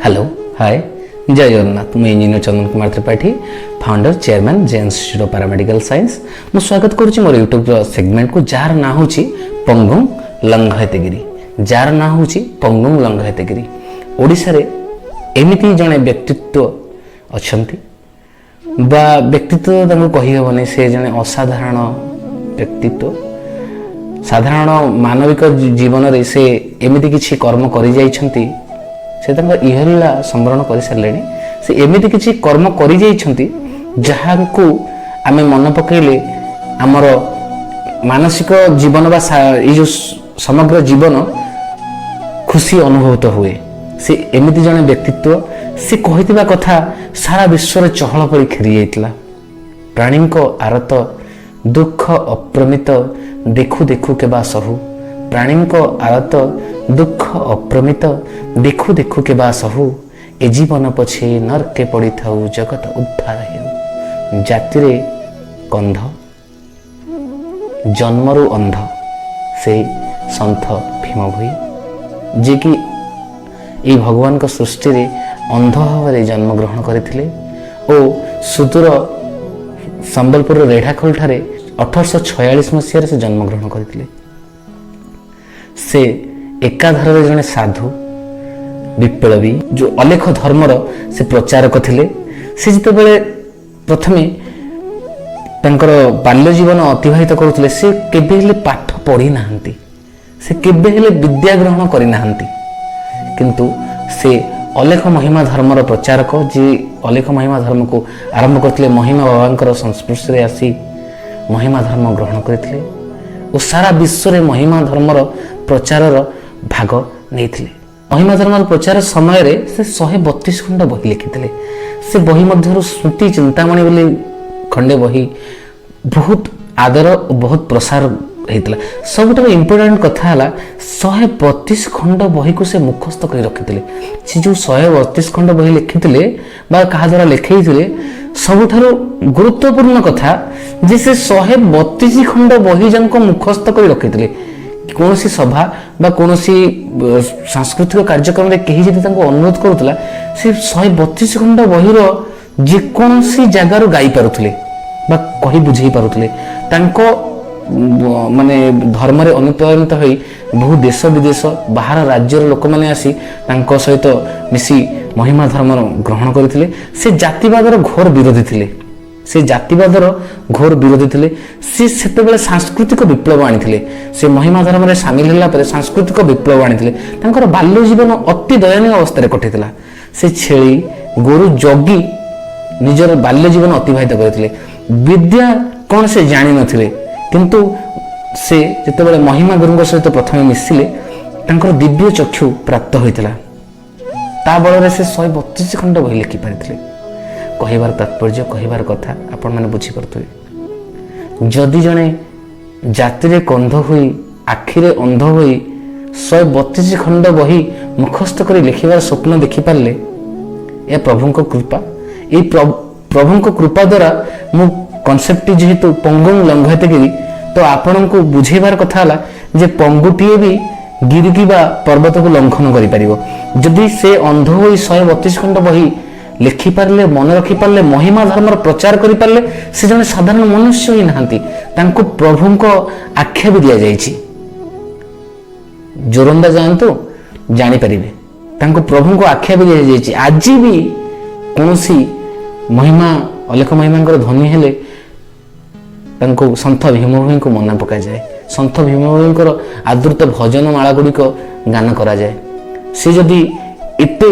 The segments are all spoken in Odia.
ହ୍ୟାଲୋ, ହାଏ, ଜୟ ଜଗନ୍ନାଥ। ମୁଁ engineer Chandan Kumar Tripathi, founder chairman, J institute of paramedical science. ମୁଁ ସ୍ୱାଗତ କରୁଛି ମୋର ୟୁଟ୍ୟୁବ୍ର ସେଗମେଣ୍ଟକୁ, ଯାହାର ନାଁ ହେଉଛି ପଙ୍ଗୁଂ ଲଙ୍ଘୟତେଗିରି, ଯାହାର ନାଁ ହେଉଛି ପଙ୍ଗୁଂ ଲଙ୍ଘୟତେଗିରି। ଓଡ଼ିଶାରେ ଏମିତି ଜଣେ ବ୍ୟକ୍ତିତ୍ୱ ଅଛନ୍ତି ବା ବ୍ୟକ୍ତିତ୍ୱ ତାଙ୍କୁ କହିହେବନି, ସେ ଜଣେ ଅସାଧାରଣ ବ୍ୟକ୍ତିତ୍ୱ। ସାଧାରଣ ମାନବିକ ଜୀବନରେ ସେ ଏମିତି କିଛି କର୍ମ କରିଯାଇଛନ୍ତି। ସେ ତାଙ୍କ ଇହଲୀଳା ସମ୍ବରଣ କରିସାରିଲେଣି। ସେ ଏମିତି କିଛି କର୍ମ କରିଯାଇଛନ୍ତି, ଯାହାଙ୍କୁ ଆମେ ମନେ ପକାଇଲେ ଆମର ମାନସିକ ଜୀବନ ବା ଏଇ ଯେଉଁ ସମଗ୍ର ଜୀବନ ଖୁସି ଅନୁଭୂତ ହୁଏ। ସେ ଏମିତି ଜଣେ ବ୍ୟକ୍ତିତ୍ୱ, ସେ କହିଥିବା କଥା ସାରା ବିଶ୍ୱରେ ଚହଳ ପରି ଖେଳି ଯାଇଥିଲା। ପ୍ରାଣୀଙ୍କ ଆରତ ଦୁଃଖ ଅପରିମିତ ଦେଖୁ ଦେଖୁ କେବା ସହୁ, ପ୍ରାଣୀଙ୍କ ଆରତ ଦୁଃଖ ଅପରିମିତ ଦେଖୁ ଦେଖୁ କେବା ସହୁ, ଏ ଜୀବନ ପଛେ ନର୍କେ ପଡ଼ିଥାଉ, ଜଗତ ଉଦ୍ଧାର ହେଉ। ଜାତିରେ କନ୍ଧ, ଜନ୍ମରୁ ଅନ୍ଧ, ସେ ସନ୍ଥ ଭୀମ ଭୋଇ, ଯିଏକି ଏଇ ଭଗବାନଙ୍କ ସୃଷ୍ଟିରେ ଅନ୍ଧ ଭାବରେ ଜନ୍ମଗ୍ରହଣ କରିଥିଲେ ଓ ସୁଦୂର ସମ୍ବଲପୁରର ରେଢ଼ାଖୋଲ ଠାରେ 1846 ମସିହାରେ ସେ ଜନ୍ମଗ୍ରହଣ କରିଥିଲେ। ସେ ଏକାଧାରରେ ଜଣେ ସାଧୁ, ବିପ୍ଳବୀ, ଯେଉଁ ଅଲେଖ ଧର୍ମର ସେ ପ୍ରଚାରକ ଥିଲେ। ସେ ଯେତେବେଳେ ପ୍ରଥମେ ତାଙ୍କର ବାଲ୍ୟ ଜୀବନ ଅତିବାହିତ କରୁଥିଲେ, ସେ କେବେ ହେଲେ ପାଠ ପଢ଼ି ନାହାନ୍ତି, ସେ କେବେ ହେଲେ ବିଦ୍ୟା ଗ୍ରହଣ କରିନାହାନ୍ତି। କିନ୍ତୁ ସେ ଅଲେଖ ମହିମା ଧର୍ମର ପ୍ରଚାରକ, ଯିଏ ଅଲେଖ ମହିମା ଧର୍ମକୁ ଆରମ୍ଭ କରିଥିଲେ। ମହିମା ବାବାଙ୍କର ସଂସ୍ପର୍ଶରେ ଆସି ମହିମା ଧର୍ମ ଗ୍ରହଣ କରିଥିଲେ ଓ ସାରା ବିଶ୍ୱରେ ମହିମା ଧର୍ମର ପ୍ରଚାରର ଭାଗ ନେଇଥିଲେ। ମହିମା ଧର୍ମର ପ୍ରଚାର ସମୟରେ ସେ 132 ଖଣ୍ଡ ବହି ଲେଖିଥିଲେ। ସେ ବହି ମଧ୍ୟରୁ ସ୍ମୃତି ଚିନ୍ତାମଣି ବୋଲି ଖଣ୍ଡେ ବହି ବହୁତ ଆଦର ଓ ବହୁତ ପ୍ରସାର ହେଇଥିଲା। ସବୁଠାରୁ ଇମ୍ପୋର୍ଟାଣ୍ଟ କଥା ହେଲା, 132 ଖଣ୍ଡ ବହିକୁ ସେ ମୁଖସ୍ଥ କରି ରଖିଥିଲେ। ସେ ଯେଉଁ 132 ଖଣ୍ଡ ବହି ଲେଖିଥିଲେ ବା କାହା ଦ୍ୱାରା ଲେଖେଇଥିଲେ, ସବୁଠାରୁ ଗୁରୁତ୍ୱପୂର୍ଣ୍ଣ କଥା ଯେ ସେ 132 ଖଣ୍ଡ ବହି ଯାକ ମୁଖସ୍ଥ କରି ରଖିଥିଲେ। କୌଣସି ସଭା ବା କୌଣସି ସାଂସ୍କୃତିକ କାର୍ଯ୍ୟକ୍ରମରେ କେହି ଯଦି ତାଙ୍କୁ ଅନୁରୋଧ କରୁଥିଲା, ସେ 132 ଖଣ୍ଡ ବହିର ଯେକୌଣସି ଜାଗାରୁ ଗାଇ ପାରୁଥିଲେ ବା କହି ବୁଝେଇ ପାରୁଥିଲେ। ତାଙ୍କ ମାନେ ଧର୍ମରେ ଅନୁପ୍ରାଣିତ ହୋଇ ବହୁ ଦେଶ ବିଦେଶ, ବାହାର ରାଜ୍ୟର ଲୋକମାନେ ଆସି ତାଙ୍କ ସହିତ ମିଶି ମହିମା ଧର୍ମର ଗ୍ରହଣ କରିଥିଲେ। ସେ ଜାତିବାଦର ଘୋର ବିରୋଧୀ ଥିଲେ। ସେ ଜାତିବାଦର ଘୋର ବିରୋଧୀ ଥିଲେ। ସେ ସେତେବେଳେ ସାଂସ୍କୃତିକ ବିପ୍ଳବ ଆଣିଥିଲେ। ସେ ମହିମା ଧର୍ମରେ ସାମିଲ ହେଲା ପରେ ସାଂସ୍କୃତିକ ବିପ୍ଳବ ଆଣିଥିଲେ। ତାଙ୍କର ବାଲ୍ୟ ଜୀବନ ଅତି ଦୟନୀୟ ଅବସ୍ଥାରେ କଟିଥିଲା। ସେ ଛେଳି ଗୋରୁ ଜଗି ନିଜର ବାଲ୍ୟ ଜୀବନ ଅତିବାହିତ କରିଥିଲେ। ବିଦ୍ୟା କ'ଣ ସେ ଜାଣିନଥିଲେ। କିନ୍ତୁ ସେ ଯେତେବେଳେ ମହିମା ଗୁରୁଙ୍କ ସହିତ ପ୍ରଥମେ ମିଶିଲେ, ତାଙ୍କର ଦିବ୍ୟ ଚକ୍ଷୁ ପ୍ରାପ୍ତ ହୋଇଥିଲା। ତା ବଳରେ ସେ 132 ଖଣ୍ଡ ବହି ଲେଖିପାରିଥିଲେ। କହିବାର ତାତ୍ପର୍ଯ୍ୟ, କହିବାର କଥା ଆପଣମାନେ ବୁଝିପାରୁଥିବେ। ଯଦି ଜଣେ ଜାତିରେ କନ୍ଧ ହୋଇ, ଆଖିରେ ଅନ୍ଧ ହୋଇ 132 ଖଣ୍ଡ ବହି ମୁଖସ୍ଥ କରି ଲେଖିବାର ସ୍ୱପ୍ନ ଦେଖିପାରିଲେ, ଏହା ପ୍ରଭୁଙ୍କ କୃପା। ଏଇ ପ୍ରଭୁଙ୍କ କୃପା ଦ୍ୱାରା ମୁଁ କନସେପ୍ଟଟି ଯେହେତୁ ପଙ୍ଗୁଂ ଲଙ୍ଘୟତେଗିରି, ତ ଆପଣଙ୍କୁ ବୁଝେଇବାର କଥା ହେଲା ଯେ ପଙ୍ଗୁଟିଏ ବି ଗିରିକି ବା ପର୍ବତକୁ ଲଙ୍ଘନ କରିପାରିବ। ଯଦି ସେ ଅନ୍ଧ ହୋଇ 132 ଖଣ୍ଡ ବହି ଲେଖିପାରିଲେ, ମନେ ରଖିପାରିଲେ, ମହିମା ଧର୍ମର ପ୍ରଚାର କରିପାରିଲେ, ସେ ଜଣେ ସାଧାରଣ ମନୁଷ୍ୟ ହିଁ ନାହାନ୍ତି। ତାଙ୍କୁ ପ୍ରଭୁଙ୍କ ଆଖ୍ୟା ବି ଦିଆଯାଇଛି। ଜୋରନ୍ଦା ଯାଆନ୍ତୁ, ଜାଣିପାରିବେ। ତାଙ୍କୁ ପ୍ରଭୁଙ୍କ ଆଖ୍ୟା ବି ଦିଆଯାଇଛି। ଆଜି ବି କୌଣସି ମହିମା, ଅଲେଖ ମହିମାଙ୍କର ଧ୍ୱନି ହେଲେ ତାଙ୍କୁ ସନ୍ଥ ଭୀମଭୋଇଙ୍କୁ ମନେ ପକାଯାଏ। ସନ୍ଥ ଭୀମଭୋଇଙ୍କର ଆଦୃତ ଭଜନ ମାଳା ଗୁଡ଼ିକ ଗାନ କରାଯାଏ। ସେ ଯଦି ଏତେ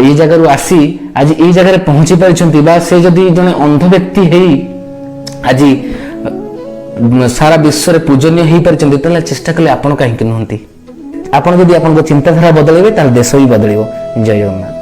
ଏଇ ଜାଗାରୁ ଆସି ଆଜି ଏଇ ଜାଗାରେ ପହଞ୍ଚି ପାରିଛନ୍ତି ବା ସେ ଯଦି ଜଣେ ଅନ୍ଧ ବ୍ୟକ୍ତି ହେଇ ଆଜି ସାରା ବିଶ୍ୱରେ ପୂଜନୀୟ ହେଇପାରିଛନ୍ତି, ତାହେଲେ ଚେଷ୍ଟା କଲେ ଆପଣ କାହିଁକି ନୁହନ୍ତି? ଆପଣ ଯଦି ଆପଣଙ୍କ ଚିନ୍ତାଧାରା ବଦଳାଇବେ, ତାହେଲେ ଦେଶ ବି ବଦଳିବ। ଜୟ ଜଗନ୍ନାଥ।